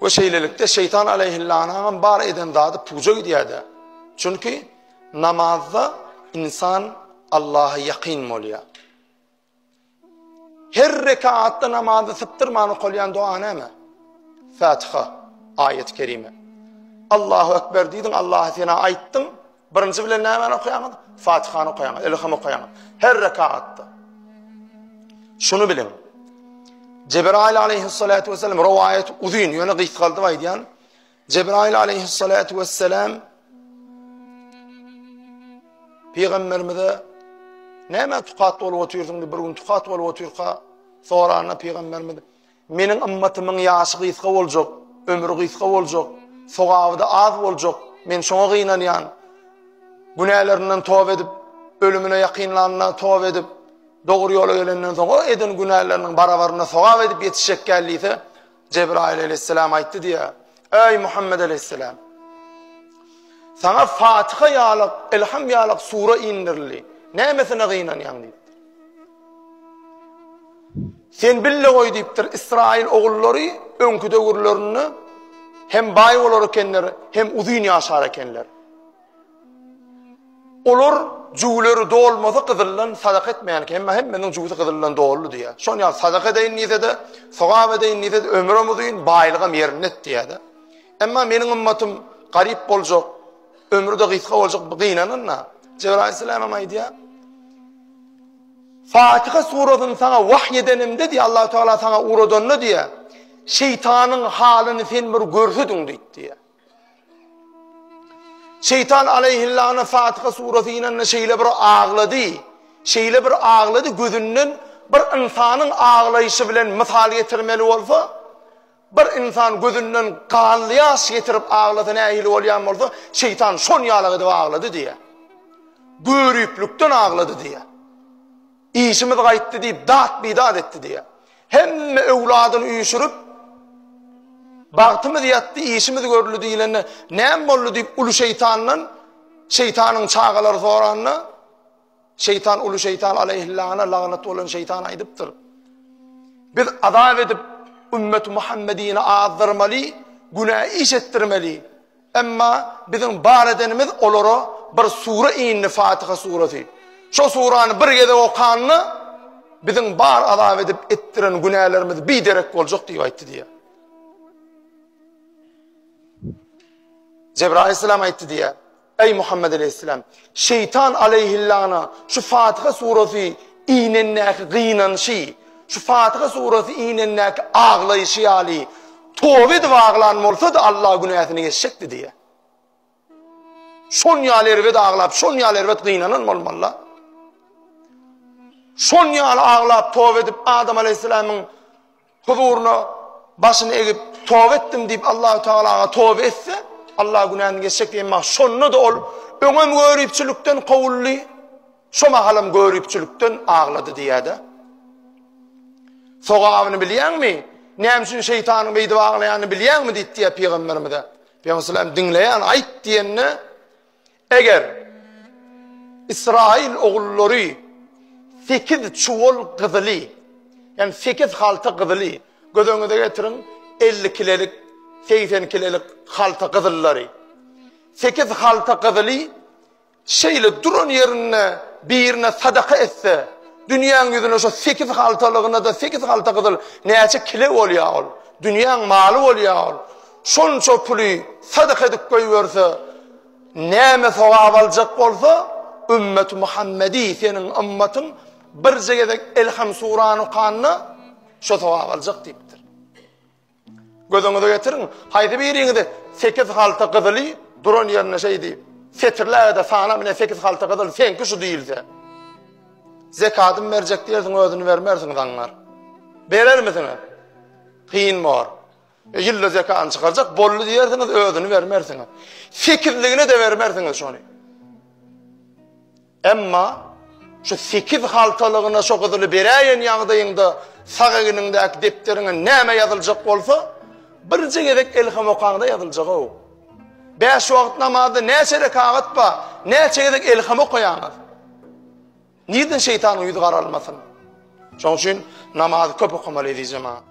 We şeýlelikde şeýtan aleýhillanaňam bar eden zady puja gidýär-de. Çünki namazda ynsan Allaha ýakyn bolýar. Her rekaatda namazda sypdyrman okalýan doga näme? Fatiha, aýat-y kerime. Allahu ekber diýdiň, Allaha sena aýtdyň, birinji bilen nämäni okaýaňyz? Fatihany okaýaňyz, Elham okaýaňyz. Her rekaatda. Şuny biliň. Jebraýyl aleyhissalatu vesselam rowaýat uzyn, ýöne gysgaldyp aýdýan. Jebraýyl aleyhissalatu vesselam Pygamberimize näme tukat bolup otyrsyň diýip bir gün tukat bolup otyrka soranda pygamberimiz meniň ymmatymyň ýaşy gysga boljak, ömri gysga boljak, sogaby-da az boljak, men şoňa gynanýan. Günälerinden toba edip, ölümine ýakynlanda toba edip, dogry ýola gelenden soň o eden günäleriniň barabaryna sogap edip ýetişjek gel diýse, Jebraýyl aleýhissalam aýtdy diýýär, Eý Muhammet aleýhissalam! Saňa Fatiha ýalak, Elham ýalak sura indirildi. Nämesine gynanýaň diýipdir. Sen bille goý diýipdir, Israil ogullary öňki döwürlerinde hem baý bolar ekenler, hem uzyn ýaşar ekenler. Olar jüwleri dolmasa gyzyldan sadaka etmeýän eken. Emma hemmesiniň jüwsi gyzyldan doldy diýýär. Şon ýaly sadaka edeýin diýse-de, sogap edeýin diýse-de, ömrem uzyn, baýlygam ýerinde et diýýär-de. Emma meniň ymmatym garyp boljak, ömri-de gysga boljak, bu gynanyn-da. Jebraýyl aleyhisselam hem aýdýar. Fatiha surasyny saňa wahy edenimde diýýär, Allahu Teala saňa ugradanda diýýär, şeýtanyň halyny sen bir görsediň diýip diýýär. Şeýtan aleýhillana Fatiha surasy inende şeýle bir aglady, şeýle bir aglady, gözünden bir ynsanyň aglaýşy bilen mysal getirmeli bolsa, bir ynsan gözünden ganly ýaş getirip aglasa nähili bolýan bolsa, şeýtan şon ýalak edip aglady diýýär. Göriplikden aglady diýýär. Işimiz gaýtdy diýip dat-bidat etdi diýýär. Hemme öwladyny üýşürip, bagtymyz ýatdy, işimiz görüldi diýlende, näme boldy diýip uly şeýtandan, şeýtanyň çagalary soranda, şeýtan uly şeýtan aleýhillana lagnat bolan şeýtan aýdypdyr. Biz azap edip ümmet Muhammedini azdyrmaly, günä iş etdirmeli. Emma biziň bar edenimiz olara bir sure indi Fatiha surasy. Şo surany bir gezek okanda biziň bar azap edip etdiren günälerimiz biderek boljak diýip aýtdy diýýär. Jebraýyl aleyhisselam aýtdy diýýär. Eý Muhammed aleyhisselam, şeýtan aleyhillana şu Fatiha surasy inendäki gynanyşy, şu Fatiha surasy inendäki aglaýşy ýaly Toba edip aglan bolsady Allah günäsini geçjekdi diýýär. Şon ýaly erbet aglap, şon ýaly erbet gynanan bolmaly. Şon ýaly aglap toba edip Adam aleyhisselamyň huzuryna başyny egip toba etdim diýip Allahu Tealaga toba etse, Allah günäni geçjek diýen emma şonda da ol öňem göripçilikden kowuldy. Şo mahalam göripçilikden aglady diýýär-de. Sogabyny bilýäňmi? Näme üçin şeýtanyň beýdip aglaýanyny bilýäňmi diýip diýýär pygamberimize. Pygamber sallam diňleýän aýt diýende, eger Israil ogullary 8 çuwal gyzyly, ýagny 8 halta gyzyly göz öňüňize getiriň, 50 kilelik, 80 kilelik halta gyzyllary. 8 halta gyzyly Şeýle duran ýerinde birine sadaka etse, dünýäň ýüzünde şo sekiz haltalygyna-da sekiz halta gyzyl näçe kile bolýar ol? Dünýäň maly bolýar ol. Şonça puly sadaka edip goýberse, näme sogap aljak bolsa, ümmeti Muhammedi, seniň ymmatyň birje gezek Elham surany okanda şo sogap aljak diýipdir. Göz öňüňize getiriň, haýsy biriňizi sekiz halta gyzyly duran ýerinde şeý diýip, setirläge-de sanap ine sekiz halta gyzyl seňki şu diýilse. Zekadymy berjek diýersiň, özüni bermersiň zaňňar. Berermisiňiz? Kyn bor. E, ýylda zekadyny çykarjak boldy diýersiňiz, özüni bermersiňiz. Sekizligine-de bermersiňiz şony. Emma şu sekiz haltalygyna şo gyzyly beräýen ýagdaýyňda sag egniňdäki depderiňe näme ýazyljak bolsa, birje gezek Elham okaňda ýazyljak-ow. Bäş wagt namazda näçe rekagat bar, näçe gezek Elham okaýaňyz? Nirden şeýtanyň ýüzi garalmasyn? Şonuň üçin namazy köp okamaly eziz jemagat.